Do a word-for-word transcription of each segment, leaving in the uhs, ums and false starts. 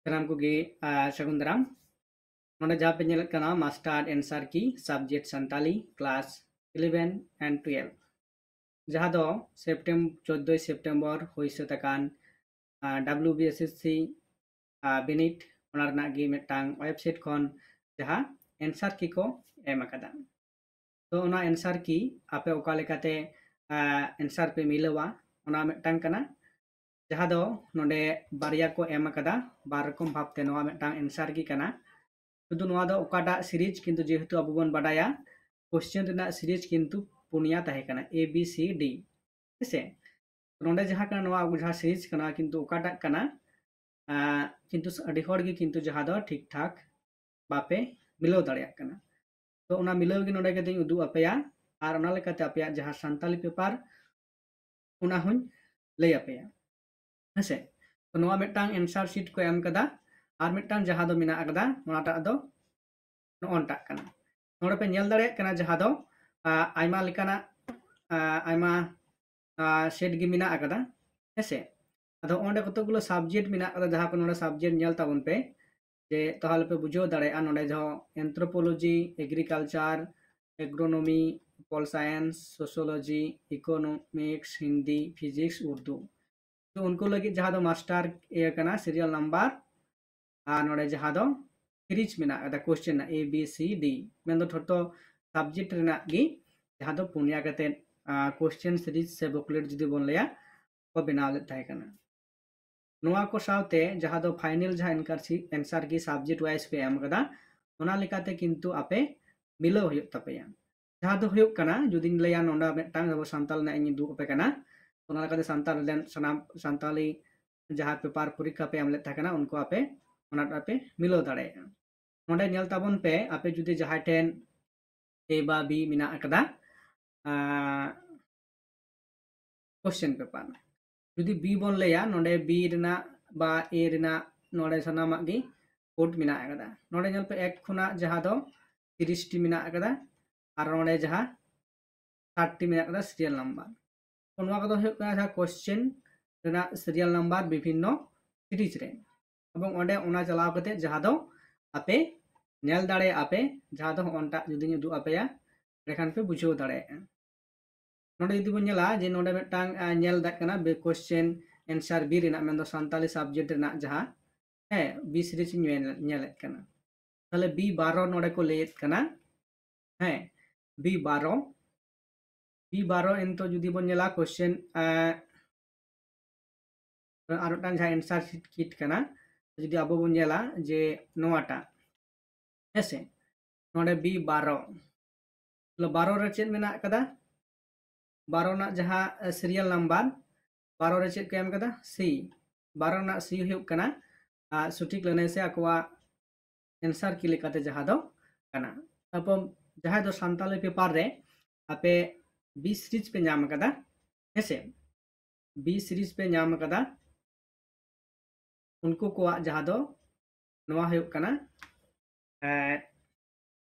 ᱥᱟᱱᱟᱢ ᱠᱚᱜᱮ ᱥᱟᱹᱜᱩᱱ ᱫᱟᱨᱟᱢ᱾ ᱱᱚᱰᱮ ᱡᱟᱦᱟᱸ ᱯᱮ ᱧᱮᱞᱮᱫ ᱠᱟᱱᱟ, Master Answer Key Subject Santali Class eleven and twelve, ᱡᱟᱦᱟᱸ ᱫᱚ ᱥᱮᱯᱴᱮᱢ ᱪᱳᱫᱽᱫᱳᱭ ᱥᱮᱯᱴᱮᱢᱵᱚᱨ ᱦᱩᱭ ᱥᱟᱹᱛ ᱟᱠᱟᱱ W B S S C ᱵᱤᱱᱤᱰ, ᱚᱱᱟ ᱨᱮᱱᱟᱜ ᱜᱮ ᱢᱤᱫᱴᱟᱝ ᱳᱭᱮᱵᱽᱥᱟᱭᱤᱴ ᱠᱷᱚᱱ ᱡᱟᱦᱟᱸ ᱮᱱᱥᱟᱨ ᱠᱤ ᱠᱚ ᱮᱢ ᱟᱠᱟᱫᱟ᱾ ᱛᱚ ᱚᱱᱟ ᱮᱱᱥᱟᱨ ᱠᱤ ᱟᱯᱮ ᱚᱠᱟ ᱞᱮᱠᱟᱛᱮ ᱮᱱᱥᱟᱨ ᱯᱮ ᱢᱤᱞᱟᱹᱣᱟ, ᱚᱱᱟ ᱢᱤᱫᱴᱟᱝ ᱠᱟᱱᱟ᱾ ᱡᱟᱦᱟᱸ ᱫᱚ ᱱᱚᱰᱮ ᱵᱟᱨᱭᱟ ᱠᱚ ᱮᱢ ᱟᱠᱟᱫᱟ, ᱵᱟᱨ ᱨᱚᱠᱚᱢ ᱵᱷᱟᱵᱛᱮ ᱱᱚᱣᱟ ᱢᱤᱫᱴᱟᱝ ᱮᱱᱥᱟᱨ ᱠᱤ ᱠᱟᱱᱟ᱾ ᱥᱩᱫᱷᱩ ᱱᱚᱣᱟ ᱫᱚ ᱚᱠᱟᱴᱟᱜ ᱥᱤᱨᱤᱡᱽ, ᱠᱤᱱᱛᱩ ᱡᱮᱦᱮᱛᱩ ᱟᱵᱚ ᱵᱚᱱ ᱵᱟᱰᱟᱭᱟ ᱠᱳᱥᱪᱮᱱ ᱨᱮᱱᱟᱜ ᱥᱤᱨᱤᱡᱽ ᱠᱤᱱᱛᱩ ᱯᱩᱱᱭᱟ ᱛᱟᱦᱮᱸ ᱠᱟᱱᱟ, ᱮ ᱵᱤ ᱥᱤ ᱰᱤ, ᱦᱮᱸᱥᱮ? ᱱᱚᱰᱮ ᱡᱟᱦᱟᱸ ᱠᱟᱱᱟ, ᱱᱚᱣᱟ ᱟᱵᱚ ᱡᱟᱦᱟᱸ ᱥᱤᱨᱤᱡᱽ ᱠᱟᱱᱟ, ᱠᱤᱱᱛᱩ ᱚᱠᱟᱴᱟᱜ ᱠᱟᱱᱟ, ᱟᱸ, ᱠᱤᱱᱛᱩ ᱟᱹᱰᱤ ᱦᱚᱲ ᱜᱮ ᱠᱤᱱᱛᱩ ᱡᱟᱦᱟᱸ ᱫᱚ ᱴᱷᱤᱠ ᱴᱷᱟᱠ ᱵᱟᱯᱮ ᱢᱤᱞᱟᱹᱣ ᱫᱟᱲᱮᱭᱟᱜ ᱠᱟᱱᱟ᱾ ᱛᱚ ᱚᱱᱟ ᱢᱤᱞᱟᱹᱣ ᱜᱮ ᱱᱚᱰᱮ ᱠᱟᱛᱮᱧ ᱩᱫᱩᱜ ᱟᱯᱮᱭᱟ, ᱟᱨ ᱚᱱᱟ ᱞᱮᱠᱟᱛᱮ ᱟᱯᱮᱭᱟᱜ ᱡᱟᱦᱟᱸ ᱥᱟᱱᱛᱟᱞᱤ ᱯᱮᱯᱟᱨ, ᱚᱱᱟ ᱦᱚᱸᱧ ᱞᱟᱹᱭ ᱟᱯᱮᱭᱟ, ᱦᱮᱸᱥᱮ? ᱛᱚ ᱱᱚᱣᱟ ᱢᱤᱫᱴᱟᱝ ᱮᱱᱥᱟᱨ ᱥᱤᱴ ᱠᱚ ᱮᱢ ᱠᱟᱫᱟ, ᱟᱨ ᱢᱤᱫᱴᱟᱝ ᱡᱟᱦᱟᱸ ᱫᱚ ᱢᱮᱱᱟᱜ ᱟᱠᱟᱫᱟ, ᱚᱱᱟᱴᱟᱜ ᱫᱚ ᱱᱚᱜᱼᱚᱱᱴᱟᱜ ᱠᱟᱱᱟ᱾ ᱱᱚᱰᱮ ᱯᱮ ᱧᱮᱞ ᱫᱟᱲᱮᱭᱟᱜ ᱠᱟᱱᱟ, ᱡᱟᱦᱟᱸ ᱫᱚ ᱟᱭᱢᱟ ᱞᱮᱠᱟᱱᱟᱜ ᱟᱭᱢᱟ ᱥᱮᱴ ᱜᱮ ᱢᱮᱱᱟᱜ ᱟᱠᱟᱫᱟ, ᱦᱮᱸᱥᱮ? ᱟᱫᱚ ᱚᱸᱰᱮ ᱠᱚᱛᱚᱠ ᱜᱩᱞᱳ ᱥᱟᱵᱡᱮᱠᱴ ᱢᱮᱱᱟᱜ ᱟᱠᱟᱫᱟ, ᱡᱟᱦᱟᱸ ᱠᱚ ᱱᱚᱰᱮ ᱥᱟᱵᱡᱮᱠᱴ ᱧᱮᱞ ᱛᱟᱵᱚᱱ ᱯᱮ, ᱡᱮ ᱛᱟᱦᱚᱞᱮ ᱯᱮ ᱵᱩᱡᱷᱟᱹᱣ ᱫᱟᱲᱮᱭᱟᱜᱼᱟ᱾ ᱱᱚᱰᱮ ᱡᱟᱦᱟᱸ anthropology, agriculture, agronomy, pol science, sociology, economics, Hindi, physics, Urdu, ᱛᱚ ᱩᱱᱠᱩ ᱞᱟᱹᱜᱤᱫ ᱡᱟᱦᱟᱸ ᱫᱚ ᱢᱟᱥᱴᱟᱨ ᱤᱭᱟᱹ ᱠᱟᱱᱟ, ᱥᱤᱨᱤᱭᱟᱞ ᱱᱟᱢᱵᱟᱨ, ᱟᱨ ᱱᱚᱰᱮ ᱡᱟᱦᱟᱸ ᱫᱚ ᱥᱤᱨᱤᱡᱽ ᱢᱮᱱᱟᱜ ᱟᱠᱟᱫᱟ ᱠᱳᱥᱪᱮᱱ ᱨᱮᱱᱟᱜ, ᱮ ᱵᱤ ᱥᱤ ᱰᱤ, ᱢᱮᱱᱫᱚ ᱡᱷᱚᱛᱚ ᱥᱟᱵᱡᱮᱠᱴ ᱨᱮᱱᱟᱜ ᱜᱮ ᱡᱟᱦᱟᱸ ᱫᱚ ᱯᱩᱱᱭᱟ ᱠᱟᱛᱮ ᱠᱳᱥᱪᱮᱱ ᱥᱤᱨᱤᱡᱽ ᱥᱮ ᱵᱩᱠᱞᱮᱴ ᱡᱩᱫᱤ ᱵᱚᱱ ᱞᱟᱹᱭᱟ, ᱠᱚ ᱵᱮᱱᱟᱣ ᱞᱮᱫ ᱛᱟᱦᱮᱸ ᱠᱟᱱᱟ᱾ ᱱᱚᱣᱟ ᱠᱚ ᱥᱟᱶᱛᱮ ᱡᱟᱦᱟᱸ ᱫᱚ ᱯᱷᱟᱭᱱᱮᱞ ᱡᱟᱦᱟᱸ ᱮᱱᱥᱟᱨ ᱠᱤ ᱥᱟᱵᱡᱮᱠᱴ ᱣᱟᱭᱤᱡ ᱯᱮ ᱮᱢ ᱠᱟᱫᱟ, ᱚᱱᱟ ᱞᱮᱠᱟᱛᱮ ᱠᱤᱱᱛᱩ ᱟᱯᱮ ᱢᱤᱞᱟᱹᱣ ᱦᱩᱭᱩᱜ ᱛᱟᱯᱮᱭᱟ᱾ ᱡᱟᱦᱟᱸ ᱫᱚ ᱦᱩᱭᱩᱜ ᱠᱟᱱᱟ, ᱡᱩᱫᱤᱧ ᱞᱟᱹᱭᱟ, ᱱᱚᱰᱮ ᱢᱤᱫᱴᱟᱝ ᱟᱵᱚ ᱥᱟᱱᱛᱟᱲ ᱨᱮᱱᱟᱜ ᱤᱧ ᱩᱫᱩᱜ ᱟᱯᱮ ᱠᱟᱱᱟ, ᱚᱱᱟ ᱞᱮᱠᱟᱛᱮ ᱥᱟᱱᱛᱟᱲ ᱨᱮᱱ ᱥᱟᱱᱟᱢ ᱥᱟᱱᱛᱟᱲᱤ ᱡᱟᱦᱟᱸ ᱯᱮᱯᱟᱨ ᱯᱚᱨᱤᱠᱠᱷᱟ ᱯᱮ ᱮᱢ ᱞᱮᱫ ᱛᱟᱦᱮᱸ ᱠᱟᱱᱟ, ᱩᱱᱠᱩ ᱟᱯᱮ ᱚᱱᱟᱴᱟᱜ ᱯᱮ ᱢᱤᱞᱟᱹᱣ ᱫᱟᱲᱮᱭᱟᱜᱼᱟ᱾ ᱱᱚᱰᱮ ᱧᱮᱞ ᱛᱟᱵᱚᱱ ᱯᱮ, ᱟᱯᱮ ᱡᱩᱫᱤ ᱡᱟᱦᱟᱸᱭ ᱴᱷᱮᱱ ᱮ ᱵᱟ ᱵᱤ ᱢᱮᱱᱟᱜ ᱟᱠᱟᱫᱟ, ᱠᱳᱥᱪᱮᱱ ᱯᱮᱯᱟᱨ, ᱡᱩᱫᱤ ᱵᱤ ᱵᱚᱱ ᱞᱟᱹᱭᱟ, ᱱᱚᱰᱮ ᱵᱤ ᱨᱮᱱᱟᱜ ᱵᱟ ᱮ ᱨᱮᱱᱟᱜ ᱱᱚᱰᱮ ᱥᱟᱱᱟᱢᱟᱜ ᱜᱮ ᱠᱳᱰ ᱢᱮᱱᱟᱜ ᱟᱠᱟᱫᱟ᱾ ᱱᱚᱰᱮ ᱧᱮᱞ ᱯᱮ, ᱮᱠ ᱠᱷᱚᱱᱟᱜ ᱡᱟᱦᱟᱸ ᱫᱚ ᱛᱤᱨᱤᱥ ᱴᱤ ᱢᱮᱱᱟᱜ ᱟᱠᱟᱫᱟ, ᱟᱨ ᱱᱚᱰᱮ ᱡᱟᱦᱟᱸ ᱥᱟᱛ ᱴᱤ ᱢᱮᱱᱟᱜ ᱟᱠᱟᱫᱟ ᱥᱤᱨᱤᱭᱟᱞ ᱱᱟᱢᱵᱟᱨ᱾ ᱛᱚ ᱱᱚᱣᱟ ᱠᱚᱫᱚ ᱦᱩᱭᱩᱜ ᱠᱟᱱᱟ ᱡᱟᱦᱟᱸ ᱠᱳᱥᱪᱮᱱ ᱨᱮᱱᱟᱜ ᱥᱤᱨᱤᱭᱟᱞ ᱱᱟᱢᱵᱟᱨ ᱵᱤᱵᱷᱤᱱᱱᱚ ᱥᱤᱨᱤᱡᱽ ᱨᱮ᱾ ᱮᱵᱚᱝ ᱚᱸᱰᱮ ᱚᱱᱟ ᱪᱟᱞᱟᱣ ᱠᱟᱛᱮ ᱡᱟᱦᱟᱸ ᱫᱚ ᱟᱯᱮ ᱧᱮᱞ ᱫᱟᱲᱮᱭᱟᱜᱼᱟ ᱯᱮ, ᱡᱟᱦᱟᱸ ᱫᱚ ᱦᱚᱸᱜᱼᱚᱱᱴᱟᱜ ᱡᱩᱫᱤᱧ ᱩᱫᱩᱜ ᱟᱯᱮᱭᱟ, ᱮᱸᱰᱮᱠᱷᱟᱱ ᱯᱮ ᱵᱩᱡᱷᱟᱹᱣ ᱫᱟᱲᱮᱭᱟᱜᱼᱟ᱾ ᱱᱚᱰᱮ ᱡᱩᱫᱤ ᱵᱚᱱ ᱧᱮᱞᱟ ᱡᱮ ᱱᱚᱰᱮ ᱢᱤᱫᱴᱟᱝ, ᱟᱸ, ᱧᱮᱞ ᱫᱟᱲᱮᱭᱟᱜ ᱠᱟᱱᱟ question answer B ᱨᱮᱱᱟᱜ, ᱢᱮᱱᱫᱚ ᱥᱟᱱᱛᱟᱞᱤ subject ᱨᱮᱱᱟᱜ ᱡᱟᱦᱟᱸ, ᱦᱮᱸ, B series ᱤᱧ ᱧᱮᱞ, ᱧᱮᱞᱮᱫ ᱠᱟᱱᱟ᱾ ᱛᱟᱦᱞᱮ B ᱵᱟᱨᱚ ᱱᱚᱰᱮ ᱠᱚ ᱞᱟᱹᱭᱮᱫ ᱠᱟᱱᱟ, ᱦᱮᱸ, B ᱵᱟᱨᱚ, B ᱵᱟᱨᱚ ᱱᱤᱛᱚᱜ ᱡᱩᱫᱤ ᱵᱚᱱ ᱧᱮᱞᱟ question, ᱟᱸ, ᱟᱨ ᱢᱤᱫᱴᱟᱝ ᱡᱟᱦᱟᱸ answer sheet, sheet ᱠᱟᱱᱟ, ᱡᱩᱫᱤ ᱟᱵᱚ ᱵᱚᱱ ᱧᱮᱞᱟ ᱡᱮ ᱱᱚᱣᱟᱴᱟᱜ, ᱦᱮᱸᱥᱮ, ᱱᱚᱰᱮ B ᱵᱟᱨᱚ, ᱛᱟᱦᱞᱮ ᱵᱟᱨᱚ ᱨᱮ ᱪᱮᱫ ᱢᱮᱱᱟᱜ ᱟᱠᱟᱫᱟ? ᱵᱟᱨᱚ ᱨᱮᱱᱟᱜ ᱡᱟᱦᱟᱸ, ᱮ, serial number, ᱵᱟᱨᱚ ᱨᱮ ᱪᱮᱫ ᱠᱚ ᱮᱢ ᱠᱟᱫᱟ? C᱾ ᱵᱟᱨᱚ ᱨᱮᱱᱟᱜ C ᱦᱩᱭᱩᱜ ᱠᱟᱱᱟ, ᱟ, ᱥᱚᱴᱷᱤᱠ ᱞᱟᱹᱱᱟᱹᱭ ᱥᱮ ᱟᱠᱚᱣᱟᱜ answer key ᱞᱮᱠᱟᱛᱮ ᱡᱟᱦᱟᱸ ᱫᱚ ᱠᱟᱱᱟ᱾ ᱛᱟᱨᱯᱚᱨ ᱡᱟᱦᱟᱸᱭ ᱫᱚ ᱥᱟᱱᱛᱟᱞᱤ paper ᱨᱮ ᱟᱯᱮ B series ᱯᱮ ᱧᱟᱢ ᱟᱠᱟᱫᱟ, ᱦᱮᱸᱥᱮ, B series ᱯᱮ ᱧᱟᱢ ᱟᱠᱟᱫᱟ, ᱩᱱᱠᱩ ᱠᱚᱣᱟᱜ ᱡᱟᱦᱟᱸ ᱫᱚ ᱱᱚᱣᱟ ᱦᱩᱭᱩᱜ ᱠᱟᱱᱟ, ᱮ,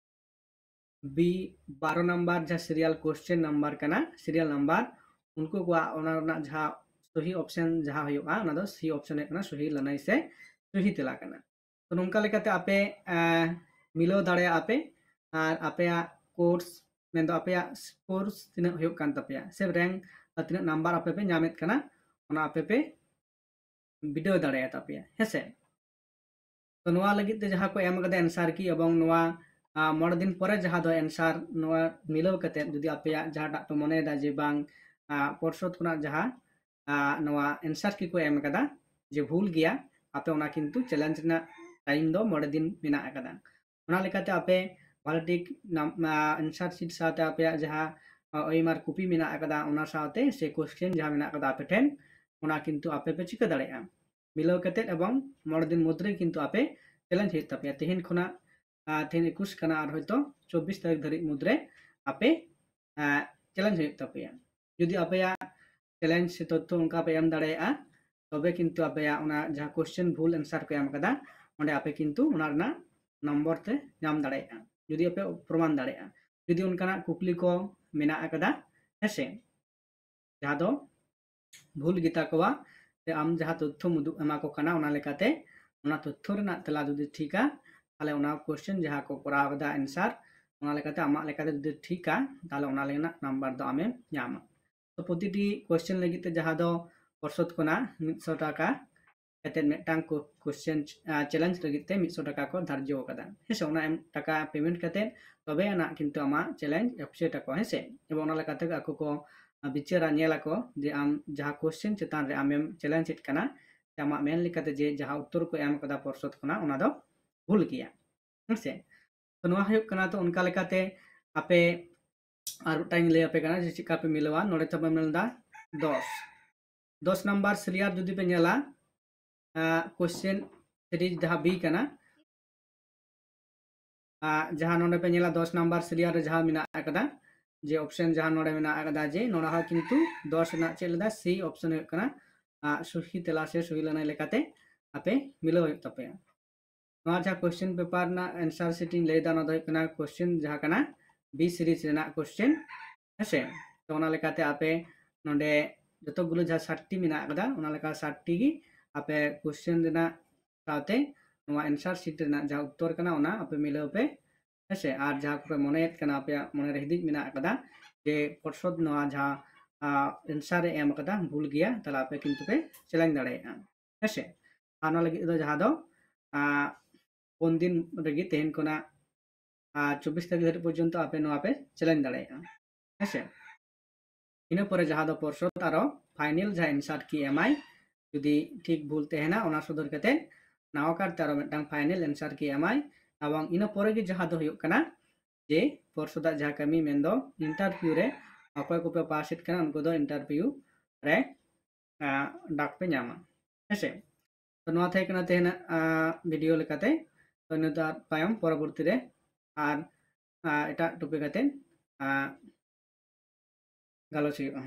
B ᱵᱟᱨᱚ number ᱡᱟᱦᱟᱸ serial question number ᱠᱟᱱᱟ, serial number, ᱩᱱᱠᱩ ᱠᱚᱣᱟᱜ ᱚᱱᱟ ᱨᱮᱱᱟᱜ ᱡᱟᱦᱟᱸ ᱥᱚᱦᱤ option ᱡᱟᱦᱟᱸ ᱦᱩᱭᱩᱜᱼᱟ, ᱚᱱᱟ ᱫᱚ C option ᱦᱩᱭᱩᱜ ᱠᱟᱱᱟ ᱥᱚᱦᱤ ᱞᱟᱹᱱᱟᱹᱭ ᱥᱮ ᱥᱚᱦᱤ ᱛᱮᱞᱟ ᱠᱟᱱᱟ᱾ ᱛᱚ ᱱᱚᱝᱠᱟ ᱞᱮᱠᱟᱛᱮ ᱟᱯᱮ, ᱮ, ᱢᱤᱞᱟᱹᱣ ᱫᱟᱲᱮᱭᱟᱜᱼᱟ ᱯᱮ ᱟᱨ ᱟᱯᱮᱭᱟᱜ course, ᱢᱮᱱᱫᱚ ᱟᱯᱮᱭᱟᱜ course ᱛᱤᱱᱟᱹᱜ ᱦᱩᱭᱩᱜ ᱠᱟᱱ ᱛᱟᱯᱮᱭᱟ ᱥᱮ rank ᱟᱨ ᱛᱤᱱᱟᱹᱜ number ᱟᱯᱮ ᱯᱮ ᱧᱟᱢᱮᱫ ᱠᱟᱱᱟ, ᱚᱱᱟ ᱟᱯᱮ ᱯᱮ ᱵᱤᱰᱟᱹᱣ ᱫᱟᱲᱮᱭᱟᱜ ᱛᱟᱯᱮᱭᱟ, ᱦᱮᱸᱥᱮ᱾ ᱛᱚ ᱱᱚᱣᱟ ᱞᱟᱹᱜᱤᱫ ᱛᱮ ᱡᱟᱦᱟᱸ ᱠᱚ ᱮᱢ ᱠᱟᱫᱟ answer key, ᱮᱵᱚᱝ ᱱᱚᱣᱟ, ᱟ, ᱢᱚᱬᱮ ᱫᱤᱱ ᱯᱚᱨᱮ ᱡᱟᱦᱟᱸ ᱫᱚ answer ᱱᱚᱣᱟ ᱢᱤᱞᱟᱹᱣ ᱠᱟᱛᱮ ᱡᱩᱫᱤ ᱟᱯᱮᱭᱟᱜ ᱡᱟᱦᱟᱸᱴᱟᱜ ᱯᱮ ᱢᱚᱱᱮᱭᱮᱫᱟ ᱡᱮ ᱵᱟᱝ, ᱟ, ᱯᱚᱨᱥᱚᱫ ᱠᱷᱚᱱᱟᱜ ᱡᱟᱦᱟᱸ, ᱟ, ᱱᱚᱣᱟ answer key ᱠᱚ ᱮᱢ ᱠᱟᱫᱟ ᱡᱮ ᱵᱷᱩᱞ ᱜᱮᱭᱟ, ᱟᱯᱮ ᱚᱱᱟ ᱠᱤᱱᱛᱩ challenge ᱨᱮᱱᱟᱜ time ᱫᱚ ᱢᱚᱬᱮ ᱫᱤᱱ ᱢᱮᱱᱟᱜ ᱟᱠᱟᱫᱟ᱾ ᱚᱱᱟ ᱞᱮᱠᱟᱛᱮ ᱟᱯᱮ ᱵᱷᱟᱞᱮ ᱴᱷᱤᱠ ᱱᱟᱢ-, ᱟ, answer sheet ᱥᱟᱶᱛᱮ ᱟᱯᱮᱭᱟᱜ ᱡᱟᱦᱟᱸ, ᱟ, OMR copy ᱢᱮᱱᱟᱜ ᱟᱠᱟᱫᱟ, ᱚᱱᱟ ᱥᱟᱶᱛᱮ ᱥᱮ question ᱡᱟᱦᱟᱸ ᱢᱮᱱᱟᱜ ᱟᱠᱟᱫᱟ ᱟᱯᱮ ᱴᱷᱮᱱ, ᱚᱱᱟ ᱠᱤᱱᱛᱩ ᱟᱯᱮ ᱯᱮ ᱪᱤᱠᱟᱹ ᱫᱟᱲᱮᱭᱟᱜᱼᱟ᱾ ᱢᱤᱞᱟᱹᱣ ᱠᱟᱛᱮᱫ ᱮᱵᱚᱝ ᱢᱚᱬᱮ ᱫᱤᱱ ᱢᱩᱫᱽᱨᱮ ᱠᱤᱱᱛᱩ ᱟᱯᱮ challenge ᱦᱩᱭᱩᱜ ᱛᱟᱯᱮᱭᱟ᱾ ᱛᱮᱦᱮᱧ ᱠᱷᱚᱱᱟᱜ, ᱟ, ᱛᱮᱦᱮᱧ ᱮᱠᱩᱥ ᱠᱟᱱᱟ, ᱟᱨ ᱦᱚᱭᱛᱳ ᱪᱚᱵᱵᱤᱥ ᱛᱟᱹᱨᱤᱠᱷ ᱫᱷᱟᱹᱨᱤᱡ ᱢᱩᱫᱽᱨᱮ ᱟᱯᱮ, ᱟ, challenge ᱦᱩᱭᱩᱜ ᱛᱟᱯᱮᱭᱟ᱾ ᱡᱩᱫᱤ ᱟᱯᱮᱭᱟᱜ challenge ᱥᱮ ᱛᱚᱛᱛᱷᱚ ᱚᱱᱠᱟ ᱯᱮ ᱮᱢ ᱫᱟᱲᱮᱭᱟᱜᱼᱟ, ᱛᱚᱵᱮ ᱠᱤᱱᱛᱩ ᱟᱯᱮᱭᱟᱜ ᱚᱱᱟ ᱡᱟᱦᱟᱸ question ᱵᱷᱩᱞ answer ᱠᱚ ᱮᱢ ᱠᱟᱫᱟ, ᱚᱸᱰᱮ ᱟᱯᱮ ᱠᱤᱱᱛᱩ ᱚᱱᱟ ᱨᱮᱱᱟᱜ ᱱᱚᱢᱵᱚᱨ ᱯᱮ ᱧᱟᱢ ᱫᱟᱲᱮᱭᱟᱜᱼᱟ, ᱡᱩᱫᱤ ᱟᱯᱮ ᱯᱨᱚᱢᱟᱱ ᱫᱟᱲᱮᱭᱟᱜᱼᱟ᱾ ᱡᱩᱫᱤ ᱚᱱᱠᱟᱱᱟᱜ ᱠᱩᱠᱞᱤ ᱠᱚ ᱢᱮᱱᱟᱜ ᱟᱠᱟᱫᱟ, ᱦᱮᱸᱥᱮ, ᱡᱟᱦᱟᱸ ᱫᱚ ᱵᱷᱩᱞ ᱜᱮᱛᱟ ᱠᱚᱣᱟ, ᱥᱮ ᱟᱢ ᱡᱟᱦᱟᱸ ᱛᱚᱛᱛᱷᱚᱢ ᱩᱫᱩᱜ ᱮᱢᱟ ᱠᱚ ᱠᱟᱱᱟ, ᱚᱱᱟ ᱞᱮᱠᱟᱛᱮ ᱚᱱᱟ ᱛᱚᱛᱛᱷᱚ ᱨᱮᱱᱟᱜ ᱛᱮᱞᱟ ᱡᱩᱫᱤ ᱴᱷᱤᱠᱟ, ᱛᱟᱦᱚᱞᱮ ᱚᱱᱟ question ᱡᱟᱦᱟᱸ ᱠᱚ ᱠᱚᱨᱟᱣ ᱠᱟᱫᱟ answer, ᱚᱱᱟ ᱞᱮᱠᱟᱛᱮ ᱟᱢᱟᱜ ᱞᱮᱠᱟᱛᱮ ᱡᱩᱫᱤ ᱴᱷᱤᱠᱟ, ᱛᱟᱦᱚᱞᱮ ᱚᱱᱟ ᱨᱮᱱᱟᱜ number ᱫᱚ ᱟᱢᱮᱢ ᱧᱟᱢᱟ᱾ ᱛᱚ ᱯᱨᱚᱛᱤᱴᱤ question ᱞᱟᱹᱜᱤᱫ ᱛᱮ ᱡᱟᱦᱟᱸ ᱫᱚ ᱯᱚᱨᱥᱚᱫ ᱠᱷᱚᱱᱟᱜ ᱢᱤᱫᱥᱚ ᱴᱟᱠᱟ ᱠᱟᱛᱮ ᱢᱤᱫᱴᱟᱝ ᱠᱚ question, ᱟ, challenge ᱞᱟᱹᱜᱤᱫ ᱛᱮ ᱢᱤᱫᱥᱚ ᱴᱟᱠᱟ ᱠᱚ ᱫᱷᱟᱨᱡᱚ ᱟᱠᱟᱫᱟ᱾ ᱦᱮᱸ ᱥᱮ, ᱚᱱᱟ ᱮᱢ, ᱴᱟᱠᱟ payment ᱠᱟᱛᱮ ᱛᱚᱵᱮ ᱟᱱᱟᱜ ᱠᱤᱱᱛᱩ ᱟᱢᱟᱜ challenge accept ᱟᱠᱚ, ᱦᱮᱸ ᱥᱮ᱾ ᱮᱵᱚᱝ ᱚᱱᱟ ᱞᱮᱠᱟᱛᱮ ᱟᱠᱚ ᱠᱚ, ᱟ, ᱵᱤᱪᱟᱹᱨᱟ, ᱧᱮᱞ ᱟᱠᱚ ᱡᱮ ᱟᱢ ᱡᱟᱦᱟᱸ question ᱪᱮᱛᱟᱱ ᱨᱮ ᱟᱢᱮᱢ challenge ᱮᱫ ᱠᱟᱱᱟ, ᱥᱮ ᱟᱢᱟᱜ ᱢᱮᱱ ᱞᱮᱠᱟᱛᱮ ᱡᱮ ᱡᱟᱦᱟᱸ ᱩᱛᱛᱚᱨ ᱠᱚ ᱮᱢ ᱟᱠᱟᱫᱟ ᱯᱚᱨᱥᱚᱫ ᱠᱷᱚᱱᱟᱜ, ᱚᱱᱟ ᱫᱚ ᱵᱷᱩᱞ ᱜᱮᱭᱟ, ᱦᱮᱸ ᱥᱮ᱾ ᱛᱚ ᱱᱚᱣᱟ ᱦᱩᱭᱩᱜ ᱠᱟᱱᱟ, ᱛᱚ ᱚᱱᱠᱟ ᱞᱮᱠᱟᱛᱮ ᱟᱯᱮ ᱟᱨ ᱢᱤᱫᱴᱟᱝ ᱤᱧ ᱞᱟᱹᱭ ᱟᱯᱮ ᱠᱟᱱᱟ ᱡᱮ ᱪᱮᱫ ᱞᱮᱠᱟ ᱯᱮ ᱢᱤᱞᱟᱹᱣᱟ᱾ ᱱᱚᱰᱮ ᱛᱚᱵᱮ ᱢᱮᱱ ᱮᱫᱟ ᱫᱚᱥ, ᱫᱚᱥ number serial ᱡᱩᱫᱤ ᱯᱮ ᱧᱮᱞᱟ, ᱟ, question three ᱡᱟᱦᱟᱸ B ᱠᱟᱱᱟ, ᱟ, ᱡᱟᱦᱟᱸ ᱱᱚᱰᱮ ᱯᱮ ᱧᱮᱞᱟ ᱫᱚᱥ number serial ᱨᱮ ᱡᱟᱦᱟᱸ ᱢᱮᱱᱟᱜ ᱟᱠᱟᱫᱟ, ᱡᱮ option ᱡᱟᱦᱟᱸ ᱱᱚᱰᱮ ᱢᱮᱱᱟᱜ ᱟᱠᱟᱫᱟ, ᱡᱮ ᱱᱚᱰᱮ ᱦᱚᱸ ᱠᱤᱱᱛᱩ ᱫᱚᱥ ᱨᱮᱱᱟᱜ ᱪᱮᱫ ᱞᱮᱫᱟ, C option ᱦᱩᱭᱩᱜ ᱠᱟᱱᱟ, ᱟ, ᱥᱚᱦᱤ ᱛᱮᱞᱟ ᱥᱮ ᱥᱚᱦᱤ ᱞᱟᱹᱱᱟᱹᱭ ᱞᱮᱠᱟᱛᱮ ᱟᱯᱮ ᱢᱤᱞᱟᱹᱣ ᱦᱩᱭᱩᱜ ᱛᱟᱯᱮᱭᱟ᱾ ᱱᱚᱣᱟ ᱡᱟᱦᱟᱸ question paper ᱨᱮᱱᱟᱜ answer sheet ᱤᱧ ᱞᱟᱹᱭ ᱮᱫᱟ, ᱚᱱᱟ ᱫᱚ ᱦᱩᱭᱩᱜ ᱠᱟᱱᱟ question ᱡᱟᱦᱟᱸ ᱠᱟᱱᱟ B series ᱨᱮᱱᱟᱜ question, ᱦᱮᱸᱥᱮ᱾ ᱛᱚ ᱚᱱᱟ ᱞᱮᱠᱟᱛᱮ ᱟᱯᱮ ᱱᱚᱰᱮ ᱡᱚᱛᱚ ᱜᱩᱞᱳ ᱡᱟᱦᱟᱸ ᱥᱟᱛᱴᱤ ᱢᱮᱱᱟᱜ ᱟᱠᱟᱫᱟ, ᱚᱱᱟ ᱞᱮᱠᱟ ᱥᱟᱛᱴᱤ ᱜᱮ ᱟᱯᱮ question ᱨᱮᱱᱟᱜ ᱥᱟᱶᱛᱮ ᱱᱚᱣᱟ answer sheet ᱨᱮᱱᱟᱜ ᱡᱟᱦᱟᱸ ᱩᱛᱛᱚᱨ ᱠᱟᱱᱟ, ᱚᱱᱟ ᱟᱯᱮ ᱢᱤᱞᱟᱹᱣ ᱯᱮ, ᱦᱮᱸᱥᱮ᱾ ᱟᱨ ᱡᱟᱦᱟᱸ ᱠᱚᱯᱮ ᱢᱚᱱᱮᱭᱮᱫ ᱠᱟᱱᱟ, ᱟᱯᱮᱭᱟᱜ ᱢᱚᱱᱮᱨᱮ ᱦᱤᱫᱤᱡ ᱢᱮᱱᱟᱜ ᱟᱠᱟᱫᱟ ᱡᱮ ᱯᱚᱨᱥᱚᱫ ᱱᱚᱣᱟ ᱡᱟᱦᱟᱸ, ᱟ, answer ᱮ ᱮᱢ ᱟᱠᱟᱫᱟ ᱵᱷᱩᱞ ᱜᱮᱭᱟ, ᱛᱟᱦᱞᱮ ᱟᱯᱮ ᱠᱤᱱᱛᱩ ᱯᱮ challenge ᱫᱟᱲᱮᱭᱟᱜᱼᱟ, ᱦᱮᱸᱥᱮ᱾ ᱟᱨ ᱱᱚᱣᱟ ᱞᱟᱹᱜᱤᱫ ᱫᱚ ᱡᱟᱦᱟᱸ ᱫᱚ, ᱟ, ᱯᱩᱱ ᱫᱤᱱ ᱨᱮᱜᱮ, ᱛᱮᱦᱮᱧ ᱠᱷᱚᱱᱟᱜ, ᱟ, ᱪᱚᱵᱵᱤᱥ ᱛᱟᱹᱨᱤᱠᱷ ᱫᱷᱟᱹᱨᱤᱡ ᱯᱚᱨᱡᱚᱱᱛᱚ ᱟᱯᱮ ᱱᱚᱣᱟ ᱯᱮ challenge ᱫᱟᱲᱮᱭᱟᱜᱼᱟ, ᱦᱮᱸᱥᱮ᱾ ᱤᱱᱟᱹ ᱯᱚᱨᱮ ᱡᱟᱦᱟᱸ ᱫᱚ ᱯᱚᱨᱥᱚᱫ ᱟᱨᱚ final ᱡᱟᱦᱟᱸ answer key ᱮᱢᱟᱭ, ᱡᱩᱫᱤ ᱴᱷᱤᱠ ᱵᱷᱩᱞ ᱛᱟᱦᱮᱱᱟ, ᱚᱱᱟ ᱥᱚᱫᱚᱨ ᱠᱟᱛᱮ ᱱᱟᱣᱟ ᱠᱟᱨᱛᱮ ᱟᱨᱚ ᱢᱤᱫᱴᱟᱝ final answer key ᱮᱢᱟᱭ᱾ ᱮᱵᱚᱝ ᱤᱱᱟᱹ ᱯᱚᱨᱮ ᱜᱮ ᱡᱟᱦᱟᱸ ᱫᱚ ᱦᱩᱭᱩᱜ ᱠᱟᱱᱟ ᱡᱮ ᱯᱚᱨᱥᱚᱫᱟᱜ ᱡᱟᱦᱟᱸ ᱠᱟᱹᱢᱤ, ᱢᱮᱱᱫᱚ interview ᱨᱮ ᱚᱠᱚᱭ ᱠᱚᱯᱮ pass ᱮᱫ ᱠᱟᱱᱟ, ᱩᱱᱠᱩ ᱫᱚ interview ᱨᱮ, ᱟ, ᱰᱟᱠ ᱯᱮ ᱧᱟᱢᱟ, ᱦᱮᱸᱥᱮ᱾ ᱛᱚ ᱱᱚᱣᱟ ᱛᱟᱦᱮᱸ ᱠᱟᱱᱟ ᱛᱮᱦᱮᱧᱟᱜ, ᱟ, video ᱞᱮᱠᱟᱛᱮ᱾ ᱛᱚ ᱱᱤᱛᱚᱜ ᱟᱨ ᱛᱟᱭᱚᱢ ᱯᱚᱨᱚᱵᱚᱨᱛᱤ ᱨᱮ ᱟᱨ, ᱟ, ᱮᱴᱟᱜ topic ᱠᱟᱛᱮ, ᱟ, ᱜᱟᱞᱚᱪ ᱦᱩᱭᱩᱜᱼᱟ᱾